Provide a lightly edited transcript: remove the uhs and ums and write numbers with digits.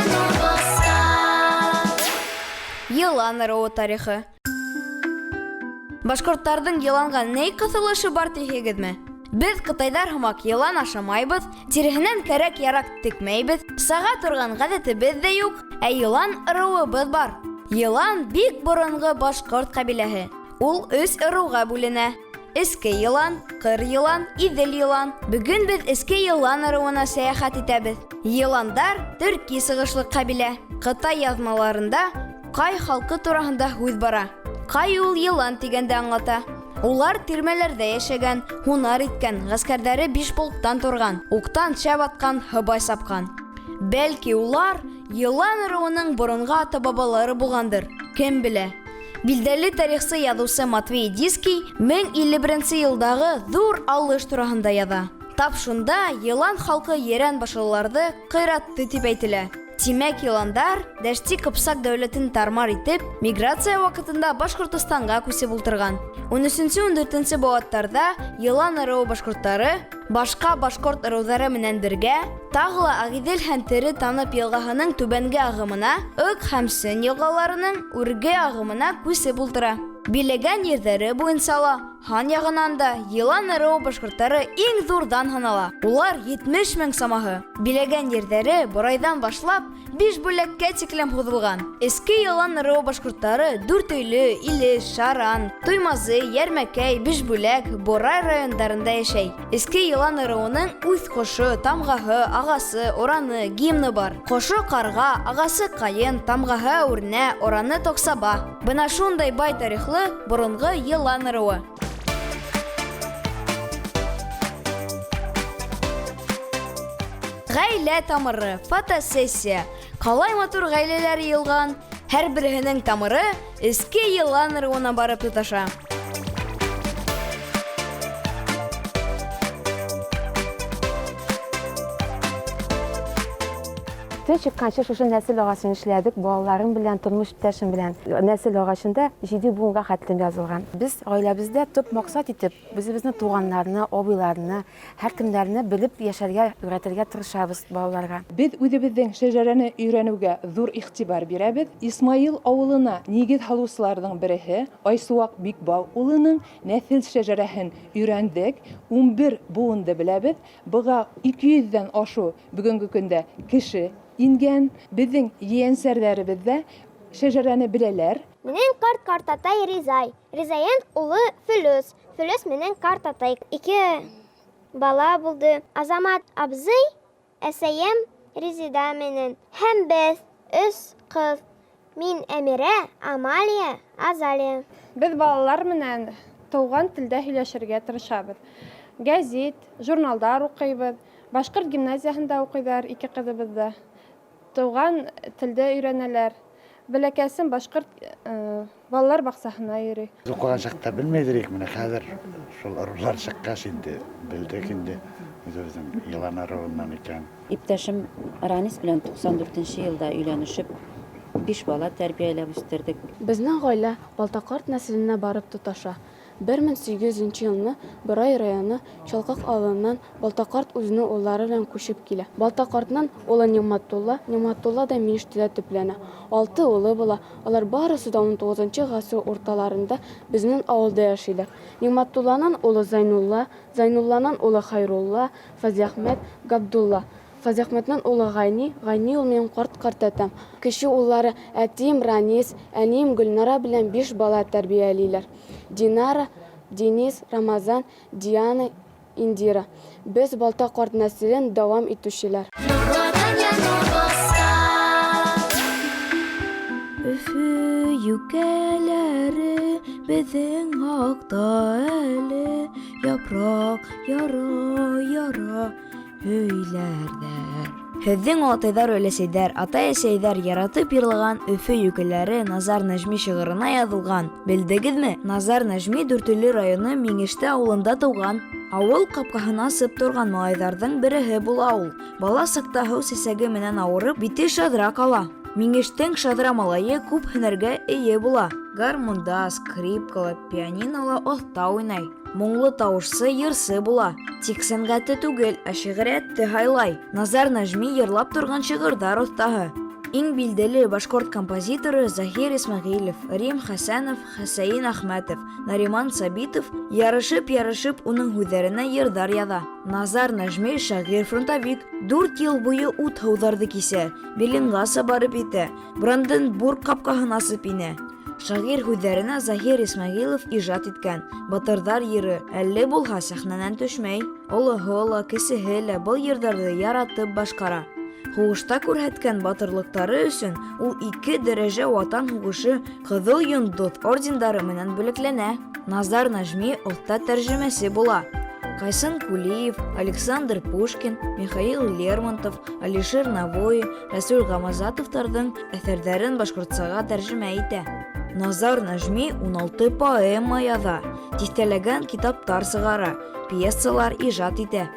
нур басҡан. Йылан ырыуы тарихы. Башҡорттарҙың йыланға ни ҡыҫылышы бар тиһегеҙме? Беҙ ҡытайҙар һымаҡ йылан ашамайбыҙ, тиреһенән кәрәк-яраҡ текмәйбеҙ, саға торған ғәҙәтебеҙ ҙә юҡ, ә йылан ырыуыбыҙ бар. Йылан бик боронғо башҡорт ҡәбиләһе. Ул өс ырыуға бүленә. Эске йылан, ҡыр йылан, иҙел йылан. Бөгөн беҙ эске йылан ырыуына сәйәхәт итәбеҙ. Йыландар төрки сығышлы ҡәбилә. Ҡытай яҙмаларында ҡай халҡы тураһында һүҙ бара. Ҡай ул йылан тигәнде аңлата. Улар тирмәләрҙә йәшәгән, һунар иткән, ғәскәрҙәре биш полктан торған, уҡтан шәп атҡан, һыбай сапҡан. Бәлки улар йылан ырыуының боронғо ата-бабалары булғандыр, кем белә. Билдәле тарихсы яҙыусы Матвей Диский 1051 йылдағы ҙур алыш тураһында яҙа. Тап шунда йылан халҡы ерән башлыларҙы ҡыйратты тип әйтелә. Тимәк, йыландар Дәшти Ҡыпсаҡ дәүләтен тармар итеп, миграция ваҡытында Башҡортостанға күсеп ултырған. 13-14 быуаттарҙа йылан ырыуы башҡорттары башҡа башҡорт ырыуҙары менән бергә тағы ла Ағиҙел һәм Тере Танып йылғаһының түбәнге ағымына, Ыҡ һәм Сөн йылғаларының үрге ағымына күсеп ултыра. Биләгән ерҙәре буйынса ла, һан яғынан да йылан ырыуы башҡорттары иң ҙурҙан һанала. Улар 70 мең самаһы. Биләгән ерҙәре Борайҙан башлап Бишбүләккә тиклем һуҙылған. Эске йылан ырыуы башҡорттары Дүртөйлө, Илеш, Шаран, Туймазы, Йәрмәкәй, Бишбүләк, Борай райондарында йәшәй. Эске йылан ырыуының үҙ ҡошо, тамғаһы, ағасы, ораны, гимны бар. Ҡошо ҡарға, ағасы ҡайын, тамғаһы әүернә, ораны тоҡсаба. Бына шундай бай тарихлы боронғо йылан ырыуы. Ғаилә тамыры, фотосессия. Ҡалай матур ғаиләләр йыйылған. Һәр береһенең тамыры эске йылан ырыуына барып тоташа. Төн чыкканчы шушы нәсел агачын эшләдек, балаларым белән, тормыш иптәшем белән. Нәсел агачында 7 буынга хәтлем язылган. Без гаиләбездә төп максат итеп, үзебезнең туганнарны, абыйларны, һәркемнәрне белеп яшәргә өйрәтергә тырышабыз балаларга. Без үзебезнең шәҗәрәне өйрәнүгә зур игътибар бирәбез. Исмаил авылына нигез һалучыларның береһе Айсуак Бикбау улының нәсел шәҗәрәһен өйрәндек. 11 буынды беләбез. Быга 200дән ашу бүгенге көндә кеше ингән. Безнең ейәнсәрләребез дә шәҗәрәне беләләр. Минең карт картатай Ризай. Ризайын улы Фөлөс. Фөлөс минең картатай. Ике бала булды. Азамат абзый, әсәйем Резида менән. Һәм беҙ өс ҡыҙ. Мин Әмирә, Амалия, Азалия. Беҙ балалар менән тыуған телдә һөйләшергә тырышабыҙ. Гәзит, журналдар уҡыйбыҙ. Башҡорт гимназияһында уҡыйҙар ике ҡыҙыбыҙ ҙа. Тыуған телдә өйрәнәләр. Бәләкәсем башҡорт балалар баҡсаһына йөрөй. Уҡыған саҡта белмәйҙер инек, менә хәҙер шул ырыуҙар сыҡҡас инде белдек инде үҙебеҙҙең йылан ырыуынан икән. Иптәшем Ранис белән 94 йылда өйләнешеп, 5 бала тәрбиәләп үҫтерҙек. Беҙҙең ғаилә Балтаҡарт нәҫеленә барып тоташа. 1800 йылны Борай районы Чалҡаҡ ауылынан Балтаҡарт үҙенең улдары менән күсеп килә. Балтаҡартның улы Ниғмәтулла, Ниғмәтулла да Миңештелә төпләнә. 6 улы була. Алар барысы да 19 ғасыр урталарында беҙҙең ауылда йәшәйләр. Ниғмәтулланың улы Зайнулла, Зайнулланың улы Хайрулла, Фазлиәхмәт, Габдулла. Фазлиәхмәтнең улы Ғайни, Ғайни ул минең ҡарт ҡартатам. Кеше уллары әтием Ранис, әнием Гөлнара белән 5 бала тәрбиәләйләр. Динара, Денис, Рамазан, Диана, Индира. Беҙ Балтаҡарт нәҫелен дауам итеүселәр. Нурлы донъя нур басҡан. Өфө йүкәләре беҙҙең хаҡта әле япраҡ яра-яра һөйләрҙәр. Һеҙҙең олатайҙар, өләсәйҙәр, атай-әсәйҙәр яратып йырлаған Өфө йүкәләре Назар Нәжми шиғырына яҙылған. Белдегеҙме? Назар Нәжми Дүртөйлө районы Миңеште ауылында тыуған. Ауыл ҡапҡаһын асып торған малайҙарҙың береһе була ул. Бала саҡта һыу сәсәге менән ауырып, бите шаҙра ҡала. Миңештең шаҙра малайы күп һөнәргә эйә була. Гармунда, скрипкала, пианинола оҫта уйнай. Моңло тауышсы, йырсы була. Тик сәнғәтте түгел, ә шиғриәтте һайлай. Назар Нәжми йырлап торған шиғырҙар оҫтаһы. Иң билдәле башҡорт композиторы Заһир Исмәғилев, Рим Хәсәнов, Хәсәйен Әхмәтов, Нариман Сабитов ярышып-ярышып уның һүҙҙәренә йырҙар яҙа. Назар Нәжми шағир-фронтовик, дүрт йыл буйы ут-һыуҙарҙы кисә, Берлинғаса барып етә, Бранденбург ҡапҡаһын асып инә. Шағир һүҙҙәренә Заһир Исмәғилов ижад иткән Батырҙар йыры әле булһа сәхнәнән төшмәй. Олоһо ла, кесеһе лә был йырҙарҙы яратып башҡара. Һуғышта күрһәткән батырлыҡтары өсөн ул ике дәрәжә Ватан һуғышы Ҡыҙыл Йондоҙ ордендары менән бүләкләнә. Назар Нәжми оҫта тәржемәсе була. Ҡайсын Кулиев, Александр Пушкин, Михаил Лермонтов, Алишер Навои, Рәсүл Гамазатовтарҙың әҫәрҙәрен башҡортсаға тәржемә итә. Назар Нәжми 16 поэма яҙа, тиҫтәләгән китаптар сығара, пьесалар ижад итә.